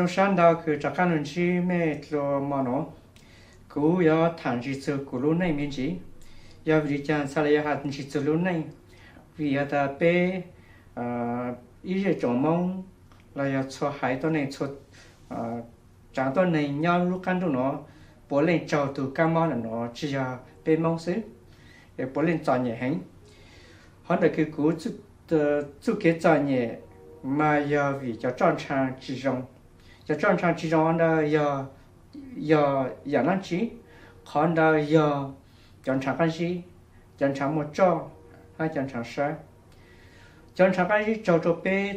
Zoo sab ntau kws rov qaab lug ntsib mej dlua mo nuav. Kuv yuav tham ntsis txug kuv lub neej me ntsis. Yog vim li cas txhaj le yuav has ntsis txug lub neej? Vim has tas peb ib zej tsoom Moob los yog txhua haiv tuab neeg, txhua tsaav tuab neeg nyob lub qaab ntuj nuav, puav leej raug tug kaab mob ntawm nuav, tsi yog peb Moob xwb, puav leej txom nyem heev. Hov ntawm kws kuv txuj kev txom nyem mas yog vim cov roj ntshaa tsi zoo. Cov roj ntshaa tsi zoo ntawd yog yaam dlaab tsi? Qhov ntawd yog cov ntshaa qaab zib, cov ntshaa muaj roj, hab cov ntshaa sab. Cov ntshaa qaab zib raug rua peb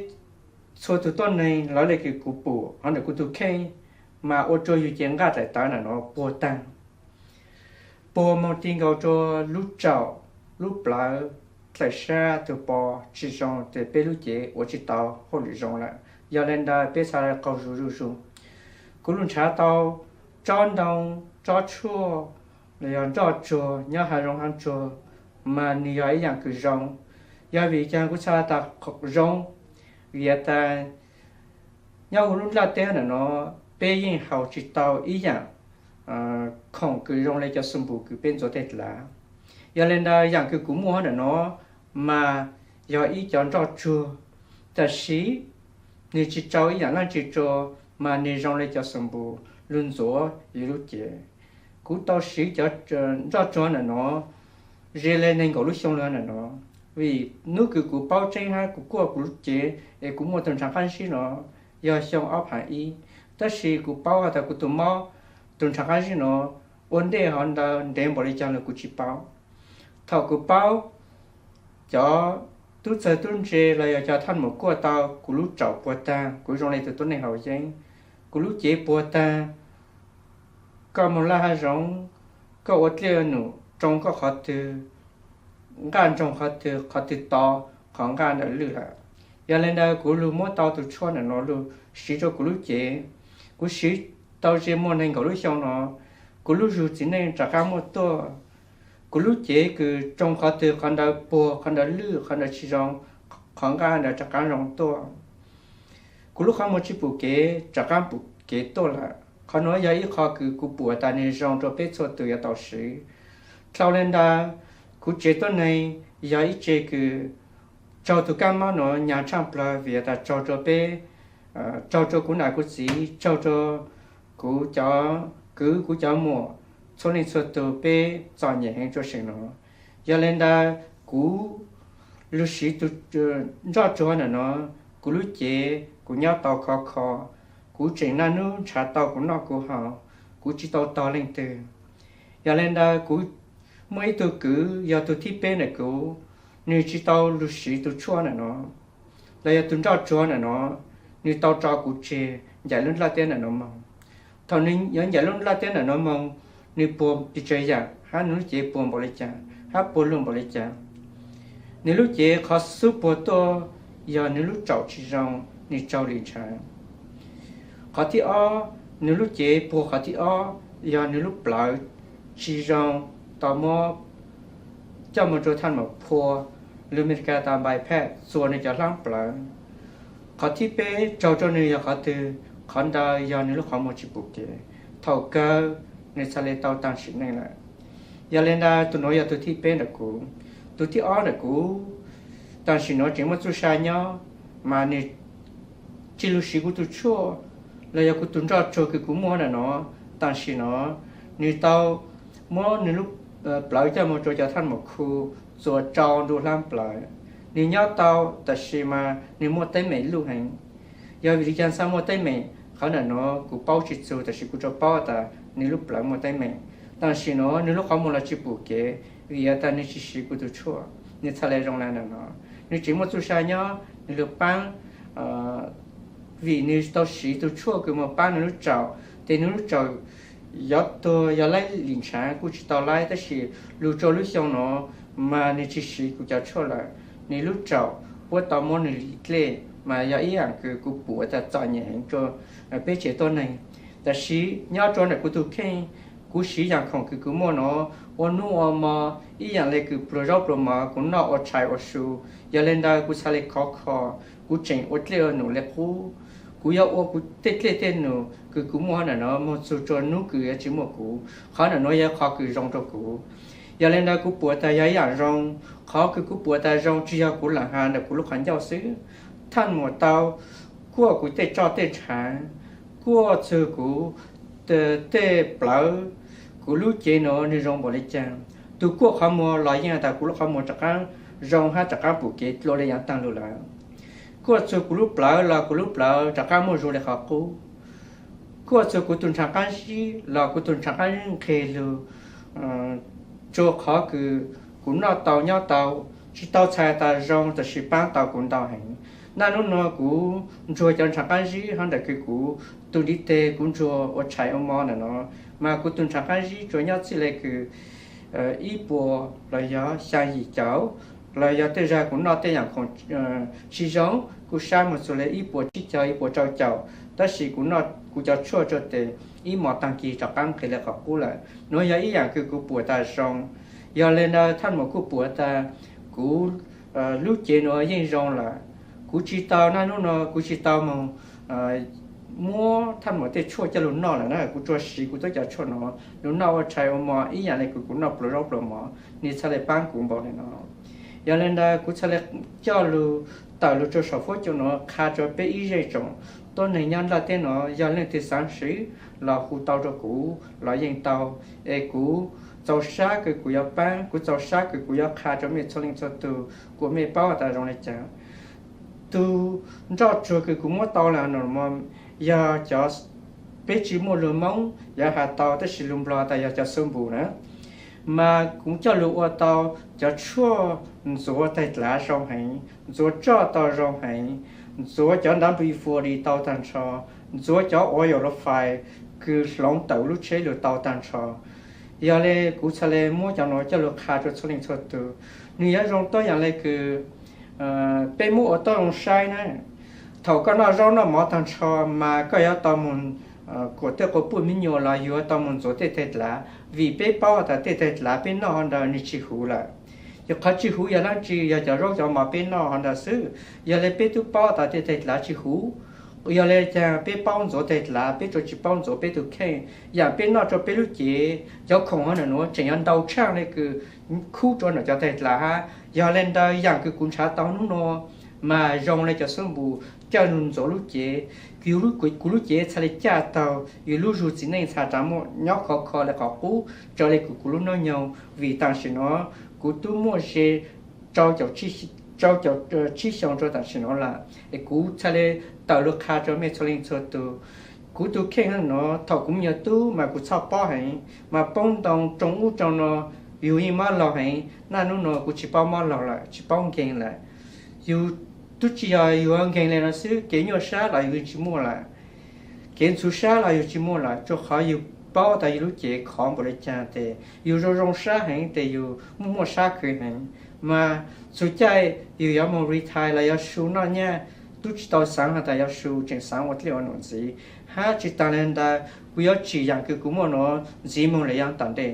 txhua tug tuab neeg, lawv le kws kuv pum hov ntawm kuv tug kheej, mas ua rua yug cev nqaj daim tawv ntawm nuav puag taag, puag moog ti nkaus rua lub tsaum, lub plawv, dlaim sab, tug pos tsi zoo, tes peb lub cev ua tsi tau hauj lwm zoo lawm. Yog le ntawd peb txhaj qaug zug zuj zug. Kuv lug nrhav tau tsob ntoo, tsob tshuaj, los yog nroj tsuag nyob haav zoov haav tsuag, mas nwg yog ib yaam kws zoo. Yog vim caag kuv txhaj tas zoo? Vim tas nyob huv lub nplaj teb ntawm nuav peb yeej haus tsi tau ib yaam khoom kws zoo le cov xoo npum kws peb ntxuav tej dlav. Yog le ntawd yaam kws kuv muaj ntawm nuav mas yog ib cov nroj tsuag, tab sis nwg tsi rau ib yaam dlaab tsi rua, mas nwg zoo le cov xoo npum lug ntxuav yug lub cev. Kuv tau siv cov nroj tsuag ntawm nuav ze le neeg nkaum lub xyoo lawm ntawm nuav. Vim nub kws kuv paub tseeb hab kuv kuaj kuv lub cev es kuv muaj tug ntshaa qaab zib nuav yog xyoo ob phav ib, tab sis kuv paub has tas kuv tug mob, tug ntshaa qaab zib nuav ua ntej hov ntawd ntev npaum le caag los kuv tsi paub. Thaum kuv paub, cov tub txawg tub ntse los yog cov thaj maum kuaj tau kuv lub tsaum puag taag, kuv zoo le tug tuab neeg haus yeeb, kuv lub cev puag taag. Koj moog laj haav zoov, koj ua dlej ua num tsoo koj qhov twg, nqaj ntsoog qhov twg, qhov twg to, qhov nqaj ntawd lwj lawm. Yog le ntawd kuv lug muab tau tug tshuaj ntawm nuav lug siv rua kuv lub cev. Kuv siv tau ze muaj neeg nkaum lub xyoo nuav, kuv lub zug txiv neej rov qaab muaj tuaj. Kuv lub cev kws tsoo qhov twg qhov ntawd puag, qhov ntawd lwj, qhov ntawd tsi zoo, qhov nqaj ntawd rov qaab zoo tuaj. Kuv lub qhov muag tsi pum kev rov qaab pum kev tuaj lawm. Qhov nuav yog ib qho kws kuv pum tas nwg zoo rua peb txhua tug yuav tau siv. Dlhau le ntawd, kuv tsev tuab neeg yog ib tsev kws raug tug kaab mob nuav nyaav tshaaj plawg vim tas raug rua peb, raug rua kuv nam kuv txiv, raug rua kuv cov kwv kuv cov muam, txhua leej txhua tug peb txom nyem heev rua seem nuav. Yog le ntawd kuv lug siv tug nroj tsuag ntawm nuav, kuv lub cev kuv nyob tau khov kho, kuv tseem naj nub nrhav tau kuv noj kuv haus, kuv tsi tau tog leej twg. Yog le ntawd kuv muaj ib tug kwv yog tug thib peb ntawm kuv, nwg tsi tau lug siv tug tshuaj ntawm nuav los yog tug nroj tsuag ntawm nuav, nwg tau tso kuv tseg ncaim lub nplaj teb ntawm nuav moog. Thaum nwg yuav ncaim lub nplaj teb ntawm nuav moog, nwg puag pes tsawg yaam hab nwg lub cev puag npaum le caag hab puag lug npaum le caag. Nwg lub cev qhov xub puag tuaj yog nwg lub tsaum tsi zoo, nwg raug lim ntshav. Qhov thib ob, nwg lub cev puag qhov thib ob yog nwg lub plawv tsi zoo, tau muab coj moog rua thaj maum phua, lug Amelikas tas bypass txuas nwg cov hlaab plawv. Qhov thib peb raug rua nwg yog qhov twg? Qhov ntawd yog nwg lub qhov muag tsi pum kev, thaum kawg nwg txhad le tau taag sim neej lawm. Yog le ntawd tug nuav yog tug thib peb ntawm kuv. Tug thib ob ntawm kuv, taam sim nuav tseem muaj txuj sa nyob, mas nwg tsi lug siv kuv tug tshuaj los yog kuv tug nroj tsuag kws kuv muaj ntawm nuav. Taam sim nuav nwg tau muab nwg lub plawv coj moog rua cov thaj maum khu txuas rau ntu hlaab plawv. Nwg nyob tau, taam sim mas nwg muaj teeb meem luj heev. Yog vim li caag txhaj muaj teeb meem? Qhov ntawm nuav kuv paub tsi txug, taam sim kuv tsuas paub tas nwg lub plawv muaj teeb meem. Taam sim nuav nwg lub qhov muag los tsi pum kev, vim tas nwg tsi siv kuv tug tshuaj, nwg txhad le zoo le ntawm nuav. Nwg tseem muaj txuj sa nyob, nwg lug paab, vim nwg tau siv tug tshuaj kws moog paab nwg lub tsaum, tes nwg lub tsaum yuav tuag yuav laib lim ntshav kuj tsi tau laib, tab sis lug rua lub xyoo nuav mas nwg tsi siv kuv cov tshuaj lawm. Nwg lub tsaum puab tau muab nwg lim dlej, mas yog ib yaam kws kuv pum tas txom nyem heev rua peb tsev tuab neeg. Taam sim nyob rua ntawm kuv tug kheej, kuv siv yaam khoom kws kuv muaj nuav ua nub ua mo, ib yaam le kws pluas zaub pluas mov kuv noj ua tshais ua su. Yog le ntawd kuv txhad le khov kho, kuv tseem ua dlej ua num le qub. Kuv yuav ua kuv tej dej tej num kws kuv muaj ntawm no moog txug rua nub kws yuav tsi muaj kuv. Qhov ntawm nuav yog qhov kws zoo rua kuv. Yog le ntawd kuv puam tas yog ib yaam zoo. Qhov kws kuv puam tas zoo tsi yog kuv lam has ntawm kuv lub qhov ncauj xwb. Thaj muam tau kuaj kuv tej roj tej nrhav, kuaj txug kuv tej plawv, kuv lub cev nuav nwg zoo npaum le caag. Tug kuaj qhov muag los yeej has tas kuv lub qhov muag rov qaab zoo hab rov qaab pum kev dlua le yaav taag lug lawm. Kuaj txug kuv lub plawv los kuv lub plawv rov qaab muaj zug le qhov qub. Kuaj txug kuv tug nrhav qaab zib los kuv tug nrhav qaab zib nqeg lug, rua qhov kws kuv noj tau nyob tau, tsi tau txhais tas zoo tab sis paab tau kuv ntau heev. Naj nub nuav kuv ntsuag cov nrhav qaab zib hab ntawm kws kuv tug ntiv teg kuv ntsuag ua tshais ua mo ntawm no, mas kuv tug nrhav qaab zib tsuas nyob txij le kws ib puas los yog xyaa yim caum, los yog tej zag kuv noj tej yaam khoom tsi zoo kuj sab moog txug le ib puas tsib caug ib puas rau caum, tab sis kuv noj kuv cov tshuaj rua tes ib mos taag kis rov qaab nqeg le qhov qub lawm. Nuav yog ib yaam kws kuv puam tas zoo. Yog le ntawd thaj muam kuj puam tas kuv lub cev nuav yeej zoo lawm. Kuv tsi tau, naj nub nuav kuv tsi tau moog muab thaj muam tej tshuaj coj lug noj lawm na, kuv tsuas siv kuv tub cov tshuaj nuav lug noj ua tshais ua mo ib yaam le kws kuv noj pluas zaub pluas mov, nwg txhaj le paab kuv npaum le no. Yog le ntawd kuv txhaj le coj lug tawm lug rua saum fuab cua nuav qha rua peb ib zej tsoom tuab neeg nyob nplaj teb nuav, yog leej twg xaav siv los hu tau rua kuv los yeej tau. Es kuv txaus sab kws kuv yuav paab, kuv txaus sab kws kuv yuav qha rua mej txhua leej txhua tug kuas mej paub tas zoo le caag. Tug nroj tsuag kws kuv muab tau lawm no yog cov, peb tsi muaj lug Moob yuav has tau, tab sis lug Nplog tas yog cov xub npum na. Mas kuv coj lug ua tau cov tshuaj ntxuav taig dlav zoo heev, ntxuav roj tau zoo heev, ntxuav cov ntav npli fuas li tau taag nrho, ntxuav cov uas yog lub fais kws hloov tawm lub tsheb lug tau taag nrho. Yog le kuv txhaj le muab cov nuav coj lug qha rua txhua leej txhua tug. Nwg yuav zoo tuab yaam le kws peb muab ua tuab zoo saib na. Thaum koj noj zaub noj mov taag nrho mas koj yuav tau moog kuam tej quas puj miv nyuas los yuav tau moog ntxuav tej taig dlav, vim peb paub tas tej taig dlav peb noj hov ntawd nwg tsi huv lawm. Yog qhov tsi huv yog dlaab tsi? Yog cov zaub cov mov peb noj hov ntawd xwb. Yog le peb tub paub tas tej taig dlav tsi huv, yog le caag peb paub ntxuav taig dlav, peb tsuas tsi paub ntxuav peb tug kheej. Yaam peb noj rua peb lub cev, cov khoom hov ntawm nuav tseem yuav ntau tshaaj le kws khub rua ntawm cov taig dlav hab. Yog le ntawd yaam kws kuv nrhav tau nub nuav mas zoo le cov xub npum coj lug ntxuav lub cev, kuv lub cev txhaj le caj taug, yug lub zug txiv neej txhaj rov muaj nyob khov kho le qhov qub raws le kws kuv lub noob nyoog, vim tam sim nuav kuv tub muaj ze rau caum tsib xyoo rua tam sim nuav lawm. Es kuv txhaj le tawm lug qha rua mej txhua leej txhua tug. Kuv tug kheej nuav thaum kuv me nyuam tub mas kuv txhoj pob heev, mas poob ntoo roo ub roo no, yug yeej mob laug heev. Naj nub nuav kuv tsi paub mob laug lawm, tsi paub nkeeg lawm. Yug tub tsi yog yug nkeeg le no xwb, kev nyuaj sab los yug tsi muaj lawm, kev ntxhuv sab los yug tsi muaj lawm, rua qhov yug paub tas yug lub cev khov npaum le caag tes yug zoo zoo sab heev tes yug muaj muaj sab khwv heev. Mas txug caij yug yuav moog retire los yuav su noj nyaj, tub tsi tau xaav has tas yuav su, tseem xaav ua dlej ua num ntxiv. Hab tsi taag le ntawd kuv yuav tsim yaam kws kuv muaj nuav ntxiv moog le yav tom ntej.